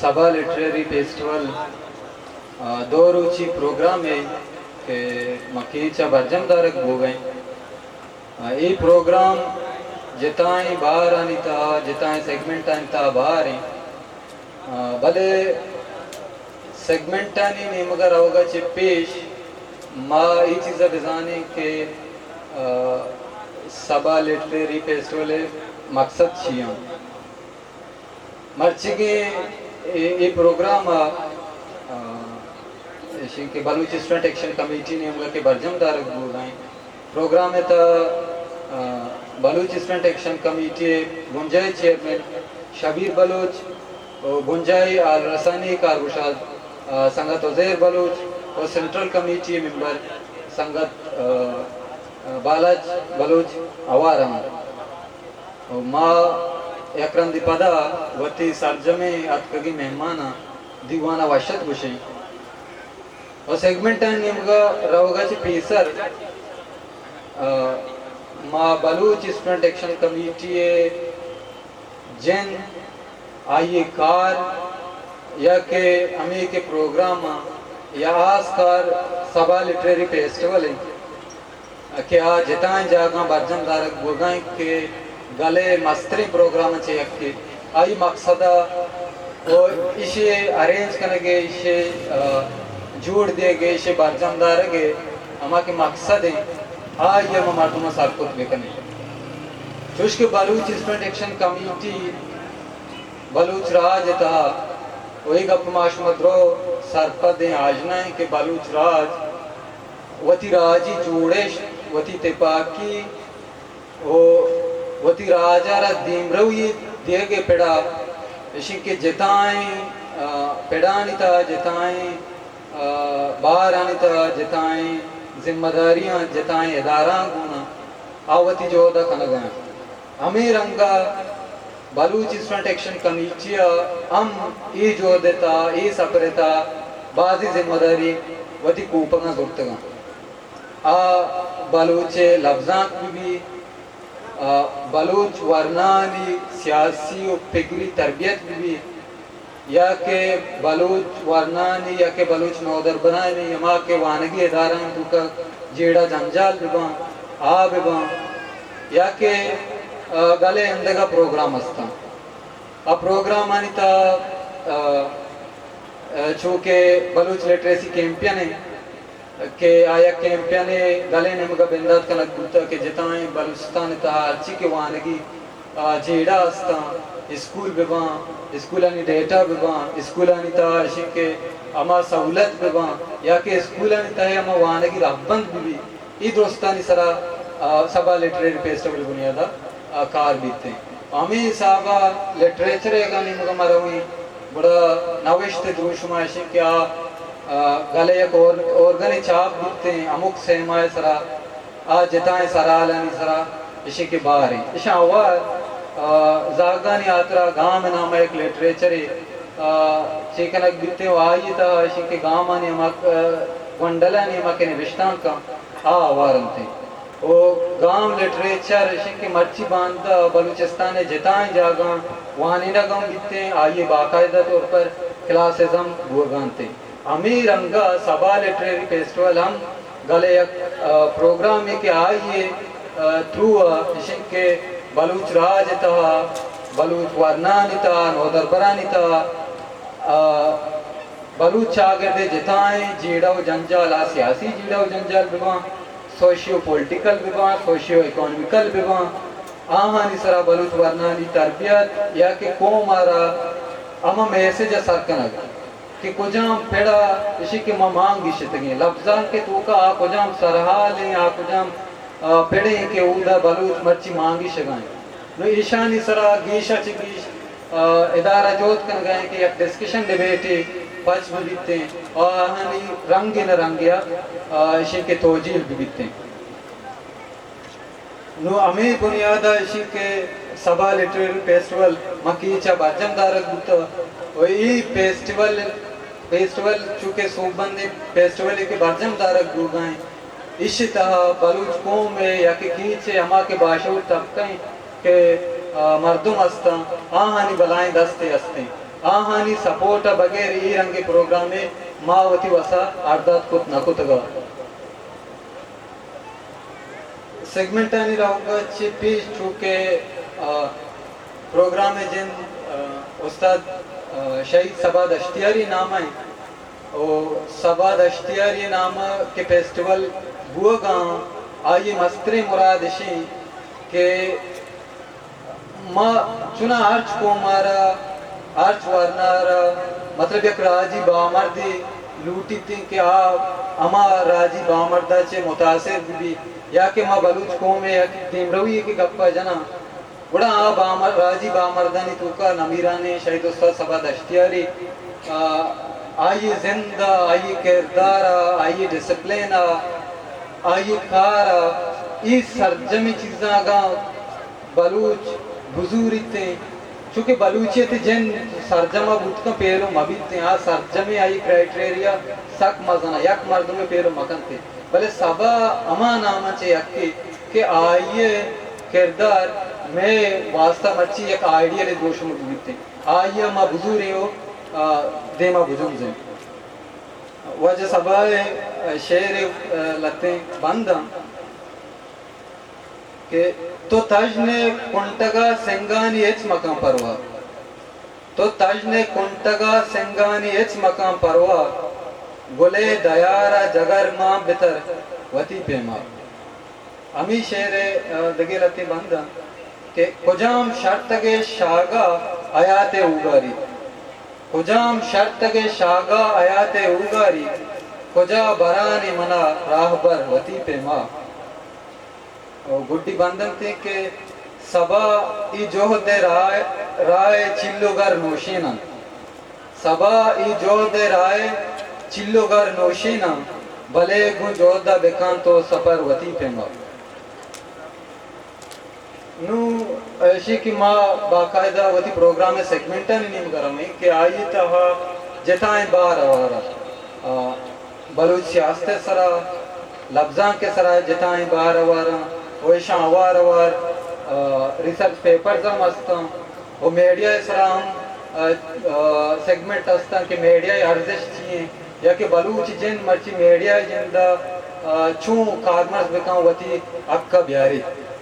سبا literary festival, آ، دو روچی پروگرام ہے کہ ما کیچ ءَ برجم دارگ بوگ ءَ ایں۔ آ، اے پروگرام جتائیں بہارانی تہا، جتائیں سیگمنٹانی تہا بہار ایں۔ آ، بلے سیگمنٹانی نیمگ ءَ روگ ءَ چہ پیش ما اے چیز ءَ بزانیں کہ، آ، سبا لٹریری فیسٹیول ءِ مقصد چی اِنت۔ مرچیگیں اے، اے پروگرام ءَ، آ، ایشی کہ بلوچ اسٹوڈنٹ ایکشن کمیٹی نیمگ ءَ کہ برجم دارگ بوگ ءَ ایں۔ پروگرام ءِ تہا، آ، بلوچ اسٹوڈنٹ ایکشن کمیٹی ءِ بنجاہی چیئرمین شبیر بلوچ ءُ بنجاہی حال رسانی کارگشاد، آ، سنگت عزیر بلوچ ءُ سینٹرل کمیٹی ءِ ممبر سنگت، آ، آ، بالاچ بلوچ ہوار اَنت۔ ءُ ما یک رندے پدا وتی سرجمیں اتکگیں مہماناں دیوان ءَ وش اتک گوشیں۔ ءُ سیگمنٹانی نیمگ ءَ روگ ءَ چہ پیسر، آ، ما بلوچ اسٹوڈنٹ ایکشن کمیٹی ءِ جند، آئی ءِ کار یا کہ ہمے کہ پروگرام ءَ یا آس کار سبا لٹریری فیسٹیول اِنت کہ آ جتائیں جاگہاں برجم دارگ بوگ ءَ اِنت کہ گل ءِ مستریں پروگراماں چہ یکے۔ آئی مقصد ءَ ءُ ایشی ءِ ارینج کنگ ءِ، ایشی ءِ، آ، جوڑ دیگ ءِ، ایشی ءِ برجم دارگ ءِ ہما کہ مقصد اِنت، آئی ءَ ما مردماں سرپد بکنیں۔ چوش کہ Baloch student action committee Baloch راج ءِ تہا، ءُ اے گپ ما شما درو سرپد ایں، آژنا ایں کہ بلوچ راج وتی راجی جوڑشت، وتی تپاکی ءُ وتی راج ءَ را دیمروی دیگ ءِ پڑا، ایشی کہ جتائیں، آ، پڑانی تہا، جتائیں، آ، بارانی تہا، جتائیں ذمہ داریاں، جتائیں اداراں گون ءَ آ وتی جہد ءَ کنگ ءَ اَنت۔ ہمے رنگ ءَ بلوچ اسٹوڈنٹ ایکشن کمیٹی ءَ ہم اے جہد ءِ تہا، اے سپر ءِ تہا بازیں ذمہ داری وتی کوپگاں زرتگ اَنت۔ آ بلوچ ءِ لبزانک بہ بیت، آ بلوچ ورنانی سیاسی ءُ پگری تربیت بہ بیت، یا کہ بلوچ ورنانی یا کہ بلوچ نودربرانی ہما کہ وانگی ادارہانی توکا جیڑہ جنجال بہ باں، آ بہ باں، یا کہ، آ، گل ءِ اندگہ پروگرام استاں۔ آ پروگرامانی تہا، آ، آ، چو کہ بلوچ لٹریسی کیمپین اِنت، کہ آ یک کیمپینے گل ءِ نیمگ ءَ بندات کنگ بوتگ کہ جتائیں بلوچستان ءِ تہا ہرچی کہ وانگی، آ، جیڑہ استاں، اسکول بہ باں، اسکولانی ڈیٹا بہ باں، اسکولانی تہا ایشی کہ ہما سہولت بہ باں یا کہ اسکولانی تہا ہما وانگی رہبند بہ بی، اے درستانی سرا، آ، سبا لٹریری فیسٹیول ءِ بنیاد ءَ، آ، کار بیت اِنت۔ ہمے حساب ءَ لٹریچر ءِ اگاں نیمگ ءَ ما رویں، گڑا نوشت ءِ دروشم ءَ ایش اِنت کہ آ، آ، گل ءِ یک اور-، اورگنے چاپ بیت اِنت، ہمک سیما ءِ سرا، آ جتائیں سرحالانی سرا ایش اِنت کہ بار اِنت۔ ایشاں ہوار، آ، زاگانی ہاترا گام ءِ نام ءَ یک لٹریچرے، آ، چے کنگ بیت اِنت ءُ آئی ءِ تہا ایش اِنت کہ گامانی ہما، آ، گونڈلانی ہما کہ نبشتانکاں آ ہوار اَنت۔ ءُ گام لٹریچر ایش اِنت کہ مرچی باندا بلوچستان ءِ جتائیں جاگہاں وانینگ ہم بیت اِنت، آئی ءِ باقاعدہ طور پر کلاسز ہم بوگ ءَ اَنت۔ ہمے رنگ ءَ سبا لٹریری فیسٹیول ہم گل ءِ یک، آ، پروگرامے کہ آئی ءِ، آ، تھرو ءَ ایش اِنت کہ بلوچ راج ءِ تہا، بلوچ ورنانی تہا، نودربرانی تہا، آ، بلوچ چاگرد ءِ جتائیں جیڑہ ءُ جنجال، آ سیاسی جیڑہ ءُ جنجال بہ باں، سوشیو پولیٹیکل بہ باں، سوشیو اکانومیکل بہ باں، آہانی سرا بلوچ ورنانی تربیت یا کہ قوم ءَ را ہما میسج ءَ سر کنگ کہ کجام پڑ ءَ ایشی کہ ما مان گیشتگیں، لبزانک ءِ توکا آ کجام سرحال ایں، آ کجام، آ، پڑ ایں کہ اودا بلوچ مرچی مان گیشگ ءَ ایں۔ نوں ایشانی سرا گیش ءَ چہ گیش، آ، ادارہ جہد کنگ ءَ ایں کہ یک ڈسکشن ڈبیٹے پچ بہ بیت ایں، آ، آہانی رنگے نہ رنگے ءَ، آ، ایشی کہ توجیل بہ بیت ایں۔ نوں ہمے بنیاد ءَ ایشی کہ سبا لٹریری فیسٹیول ما کیچ ءَ برجم دارگ بوتگ ءُ اے فیسٹیول، فیسٹیول چونکہ سوبمندیں فیسٹیولے کہ برجم دارگ بوگ ءَ ایں، ایشی تہا بلوچ قوم ءِ یا کہ کیچ ءِ ہما کہ باشعور طبقہ ایں کہ، آ، مردم ہستاں، آہانی بلائیں دستے ہستیں۔ آہانی سپورٹ ءَ بغیر اے رنگیں پروگرامے ما وتی وسا آردات کت نہ کتگ ءَ۔ سیگمنٹانی رہوگ ءَ چہ پیش چو کہ، آ، پروگرام ءِ جند، آ، استاد، آ، شہید صبا دشتیاری نام ءَ انت۔ او صبا دشتیاری نام ءَ کہ فیسٹیول بوگ ءَ آئی ءِ مستریں مراد اش انت کہ ما چنا ہرچ قوم ءَ را، ہرچ ورنا ءَ را، مطلب یک راجی بامردے لوٹیت انت کہ آ ہما راجی بامرد ءَ چہ متاثر بہ بیت، یا کہ ما بلوچ قوم ءِ یک دیمروی ءِ کہ گپ ءَ جناں، گڑا آ بامر-، راجی بامردانی توکا نمیرانیں شہید استاد صبا دشتیاری، آ، آئی ءِ زند ءَ، آئی ءِ کردار ءَ، آئی ءِ ڈسپلین ءَ، آئی ءِ کار ءَ، اے سرجمیں چیزاں اگاں بلوچ بزوریت انت، چونکہ بلوچیت ءِ جند سرجم ءَ بوت کنت، پیلو مہ بیت انت، آ سرجمیں آئی کرائٹیریا سک مزن ءَ، یک مردمے پیلو مہ کنت انت۔ بلے صبا ہما ناماں چہ یکے کہ آئی ءِ کردار مئے واستہ مرچی یک آئیڈیل ءِ دروشم بوت انت، آئی ءَ ما بزوریں و، آ، دیما بجنزیں۔ واجہ صبا ءِ شعر ءِ، آ، لتیں بند انت کہ تو تژن ئے کنٹگ ءَ سنگانی ہچ مکن پرواہ، تو تژن ئے کنٹگ ءَ سنگانی ہچ مکن پرواہ، گل ءِ دیار ءَ جگر مان بتر وتی پیما۔ ہمے شعر ءِ، آ، دگہ لہتیں بند انت کہ کجام شرتگ ءِ شاگا حیات ءِ اوگاری، کجام شرتگ ءِ شاگا حیات ءِ اوگاری، کجا برانی منا راہبر وتی پیما۔ او گڈی بند انت کہ صبا ای جہد ءِ راہ، راہ ءِ چل و گر نوشین انت۔ صبا ای جہد ءِ راہ ءِ چل و گر نوشین انت، بلے گوں جہد ءَ بکن تو سپر وتی پیما۔ نوں ایشی کہ ما باقاعدہ وتی پروگرام ءِ سیگمنٹانی نیمگ ءَ رویں کہ آئی ءِ تہا جتائیں بہر ہوار انت۔ آ، بلوچ سیاست ءِ سرا، لبزانک ءِ سرا جتائیں بہر ہوار انت و ایشاں ہوار ہوار، آ، ریسرچ پیپرز ہم است انت و میڈیا ءِ سرا ہم، آ، آ، سیگمنٹ است انت کہ میڈیا ءِ ارزشت چی انت یا کہ بلوچ جند مرچی میڈیا ءِ جند ءَ، آ، چون کارمرز بکن وتی حق ءَ بیاریت۔